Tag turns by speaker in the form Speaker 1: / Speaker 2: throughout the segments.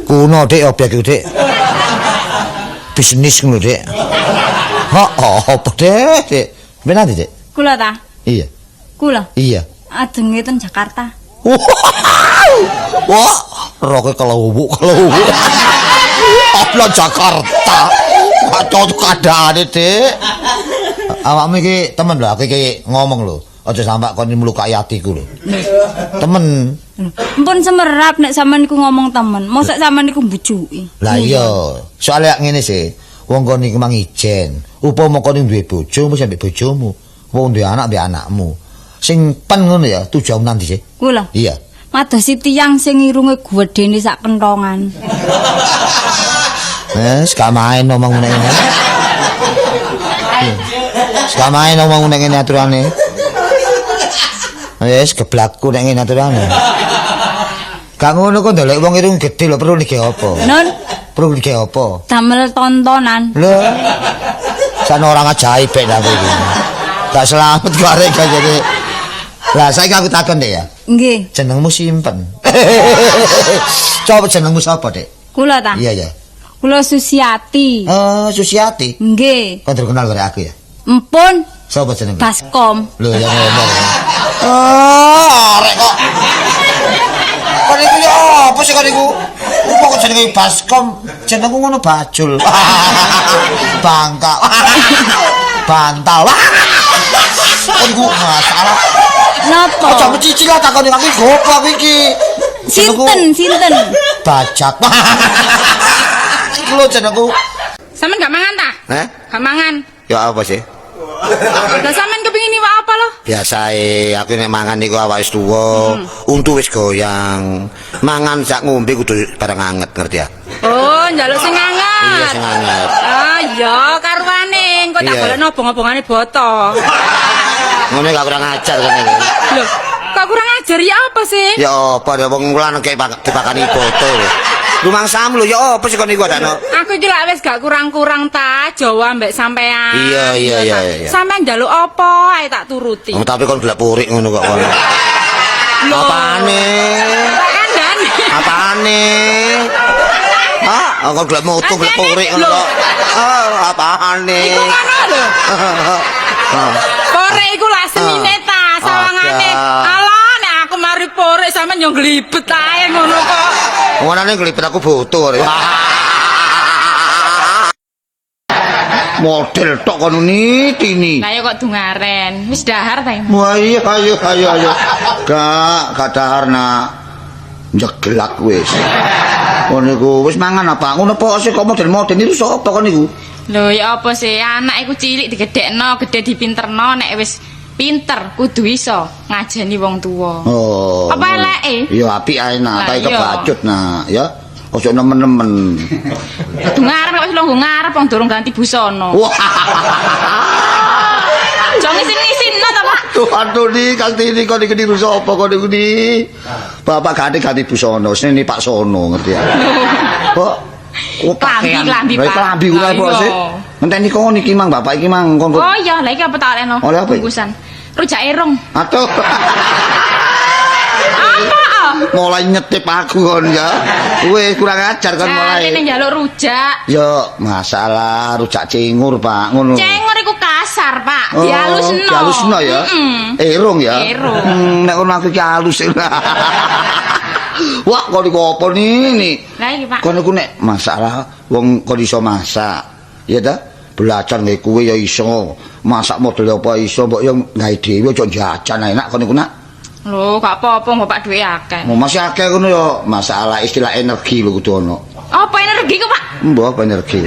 Speaker 1: Kuno Dik objek iku Dik. Bisnis ngono Dik. Heeh, apa Dik? Dik. Ben nanti Dik.
Speaker 2: Kula ta?
Speaker 1: Iya.
Speaker 2: Kula.
Speaker 1: Iya.
Speaker 2: Ajenge ten Jakarta.
Speaker 1: Wah, roke kelewuk kelewuk. Apa Jakarta? Kacau keadaane, Dik. Awakmu iki temen lho, aku iki ngomong lho. Aja sampak kon mlukai atiku lho. Temen.
Speaker 2: Mpun semerap nek sampean niku ngomong temen. Mosok sampean niku mbujuki.
Speaker 1: Lah iya, soalnya ngene sih. Wong kon iku mang ijen. Upama kon duwe bojo, mesti ambek bojomu. Wong duwe anak ambek anakmu. Sing pen ngono ya, tujuanmu nanti sih.
Speaker 2: Kula.
Speaker 1: Iya.
Speaker 2: Madosi tiyang sing irunge gedene sak kentongan.
Speaker 1: Wes, gak main ngomong ngene ngene. Gak main ngomong ngene ngene aturane. Wes, geblakku nek ngene aturane. Gak ngono kok ndelok wong irung gedhe lho perlu niki apa?
Speaker 2: Nun,
Speaker 1: Perlu niki apa?
Speaker 2: damel tontonan.
Speaker 1: Lho. Sana orang ajaib ben aku iki. Gak selamat kok arek gak jadi. Lah saiki aku takon Dek ya.
Speaker 2: Nggih.
Speaker 1: Jenengmu simpen. Coba jenengmu sapa, Dek?
Speaker 2: Kula ta?
Speaker 1: Iya, iya.
Speaker 2: Kula Susiati.
Speaker 1: Oh, Susiati.
Speaker 2: Nggih.
Speaker 1: Kon terkenal karo aku ya.
Speaker 2: Empun
Speaker 1: Sapa jenenge?
Speaker 2: Baskom.
Speaker 1: Lho ya ngomong. Oh, arek kok. Kon iku ya apa sih kon iku? Apa kok jenenge Baskom? Jenengku ngono Bajul. Bangka. Bantal. Kon iku masalah.
Speaker 2: Napa?
Speaker 1: Aja mecicil lah takon aku gopo aku iki.
Speaker 2: Sinten, sinten?
Speaker 1: Bajak. Iku lho jenengku.
Speaker 3: Sampeyan gak mangan ta?
Speaker 1: Heh?
Speaker 3: Gak mangan.
Speaker 1: Ya apa sih?
Speaker 3: Lah sampeyan kepengin iwak apa lho?
Speaker 1: Biasae aku nek mangan niku awak wis tuwa, untu wis goyang. Mangan sak ngombe kudu barang anget ngerti ya?
Speaker 3: Oh, njaluk sing anget.
Speaker 1: Iya sing anget.
Speaker 3: Ah, iya karuane engko tak
Speaker 1: Iya.
Speaker 3: golekno obong-obongane boto.
Speaker 1: Ngono gak kurang ajar kan iki.
Speaker 3: Lho, kok kurang ajar ya apa sih?
Speaker 1: Ya apa ya wong lanang kayak dipakani boto lho. Rumangsamu lho ya apa sih kon niku adakno?
Speaker 3: Aku iki lak wis gak kurang-kurang ta Jawa mbek sampean.
Speaker 1: Iya, iya, iya,
Speaker 3: ta.
Speaker 1: iya.
Speaker 3: Sampean njaluk apa ae tak turuti.
Speaker 1: Oh, tapi kon gelek purik ngono kok kon.
Speaker 3: Lho.
Speaker 1: Apane?
Speaker 3: Tak kandhane.
Speaker 1: Apane? Ah, kon gelek moto gelek purik ngono kok. Ah, apane?
Speaker 3: Iku ngono lho.
Speaker 1: Ah.
Speaker 3: Porek iku lak senine ta, sawangane.
Speaker 1: Ada.
Speaker 3: Alah nek aku mari porek sampean yo nglibet ae ngono kok.
Speaker 1: Ngonane nglibet aku butuh. Model tok kono nitini.
Speaker 3: Lah ya kok dungaren. Wis dahar ta?
Speaker 1: Wah iya ayo ayo ayo. Gak dahar nak. Njeglak wis. Ngono iku wis mangan apa? Ngono apa sih kok model-model niku sapa kon niku?
Speaker 3: Lho ya apa sih anak iku cilik digedhekno, gedhe dipinterno nek wis pinter kudu iso ngajeni wong tuwa.
Speaker 1: Oh.
Speaker 3: Apa eleke?
Speaker 1: Ya apik ae nak,
Speaker 3: Lah
Speaker 1: tapi
Speaker 3: iya.
Speaker 1: kebacut nak ya. Ojo nemen-nemen.
Speaker 3: Dungarep kok wis lungguh ngarep wong durung ganti busana.
Speaker 1: Wah.
Speaker 3: Aja ngisin-ngisinno ta, Pak.
Speaker 1: Tuh aduh ni kasti ini kon iki niru sapa kon niku ni. Bapak ganti-ganti busana, sini Pak Sono ngerti ya. Kok oh, pakaian.
Speaker 3: Klambi, klambi,
Speaker 1: Lah,
Speaker 3: Pak.
Speaker 1: Klambi kuwi
Speaker 3: Lah,
Speaker 1: apa
Speaker 3: iya.
Speaker 1: sih? Ngenteni kon iki mang bapak iki mang kon.
Speaker 3: Oh iya, lah iki apa tak olehno?
Speaker 1: Oleh apa iki?
Speaker 3: Bungkusan. Rujak erong.
Speaker 1: Aduh.
Speaker 3: Apa?
Speaker 1: Mulai nyetip aku kon ya. Wis kurang ajar kon mulai.
Speaker 3: Jarene njaluk rujak.
Speaker 1: Ya masalah rujak cingur, Pak, ngono.
Speaker 3: Cengor iku kasar, Pak.
Speaker 1: Oh,
Speaker 3: Dialusno.
Speaker 1: Dialusno ya.
Speaker 3: Heeh.
Speaker 1: Erong ya.
Speaker 3: Erong.
Speaker 1: Nek ngono aku iki halus. Wah, kon iku apa ni?
Speaker 3: Lah iki, Pak.
Speaker 1: Kon iku nek masalah wong kon iso masak. Ya ta? Belajar nggawe kuwe ya iso. Masak model apa iso, mbok yo gawe dhewe aja jajan enak kon iku nak.
Speaker 3: Lho, gak apa-apa Bapak duwe akeh.
Speaker 1: Mau masih akeh ngono ya masalah istilah energi lho kudu ono.
Speaker 3: Apa energi ku, Pak?
Speaker 1: Mbah apa energi?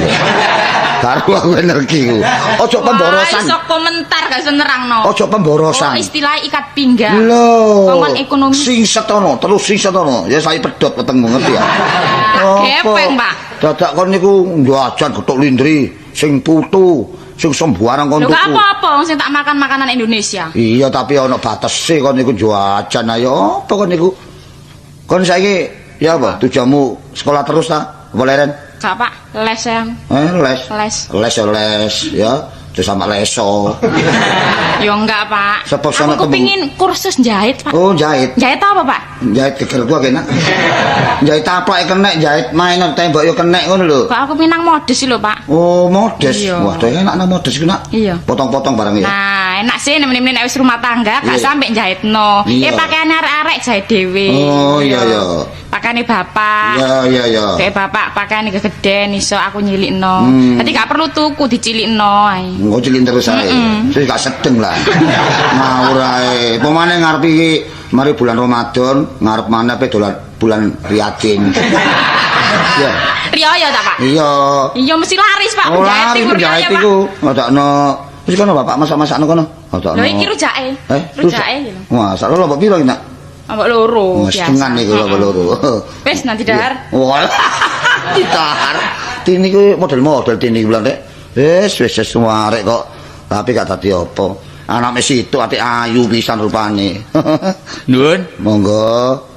Speaker 1: Karo aku energi ku. Ojo pemborosan.
Speaker 3: Wah, iso komentar gak iso nerangno.
Speaker 1: Ojo pemborosan.
Speaker 3: Oh, istilah ikat pinggang.
Speaker 1: Lho.
Speaker 3: Kongkon ekonomi.
Speaker 1: Sing setono, terus sing setono. Ya saya pedhot wetengmu ngerti ya.
Speaker 3: Tak gepeng, Pak.
Speaker 1: Dadak kon niku njajan gethuk lindri, sing putu, sing sembarang kon
Speaker 3: Lho, gak
Speaker 1: tuku.
Speaker 3: apa-apa wong sing tak makan makanan Indonesia.
Speaker 1: Iya, tapi ana batese kon niku jajan ayo apa kon niku? Kon saiki ya apa? Tujuanmu sekolah terus ta? Apa leren?
Speaker 3: Gak, Pak. Les yang.
Speaker 1: Les.
Speaker 3: Les.
Speaker 1: Les ya les ya. Terus sama leso.
Speaker 3: Ya enggak, Pak.
Speaker 1: Sebab
Speaker 3: Aku
Speaker 1: sama tembung.
Speaker 3: kepingin kursus jahit, Pak.
Speaker 1: Oh, jahit.
Speaker 3: Jahit apa, Pak?
Speaker 1: Jahit geger gua kena. Jahit taplak kena, jahit mainan tembok yo kena ngono lho.
Speaker 3: Kok aku minang modus sih lho, Pak.
Speaker 1: Oh, modest.
Speaker 3: Iya.
Speaker 1: Wah, enak nang modest iku nak.
Speaker 3: Iya.
Speaker 1: Potong-potong barang ya.
Speaker 3: Nah, enak sih nek nek wis rumah tangga gak
Speaker 1: Iya.
Speaker 3: sampe jahitno.
Speaker 1: Iya.
Speaker 3: Eh pakaiane arek-arek jahit dhewe.
Speaker 1: Oh, iya, iya.
Speaker 3: Pakaiane bapak.
Speaker 1: Iya, iya, iya.
Speaker 3: Kayak bapak pakaiane kegeden iso aku nyilikno. Dadi gak perlu tuku dicilikno ae.
Speaker 1: Engko cilin terus ae. Terus gak sedeng lah. Ngawur ae. Pemane ngarep iki mari bulan Ramadan, ngarep maneh pe dolan bulan Riyadin. Ya.
Speaker 3: Riyo ta, Pak?
Speaker 1: Iya.
Speaker 3: Iya mesti laris, Pak.
Speaker 1: Oh,
Speaker 3: Penjahit
Speaker 1: lari
Speaker 3: iku riyo,
Speaker 1: penjahit
Speaker 3: Pak.
Speaker 1: iku. Ngodokno. Wis kono bapak masak-masakno kono. Ngodokno.
Speaker 3: Lho iki rujake.
Speaker 1: Eh,
Speaker 3: Rujake iki lho.
Speaker 1: Wah, sak lho mbok piro iki, Nak?
Speaker 3: Mbok loro
Speaker 1: Oh, setengah niku lho loro.
Speaker 3: Wis nanti dahar.
Speaker 1: Wah. Didahar. Tini ku model-model tini bulan rek. Wis wis wis warek kok. Tapi gak dadi apa. Anake situ ati ayu pisan rupane.
Speaker 4: Nuwun.
Speaker 1: Monggo.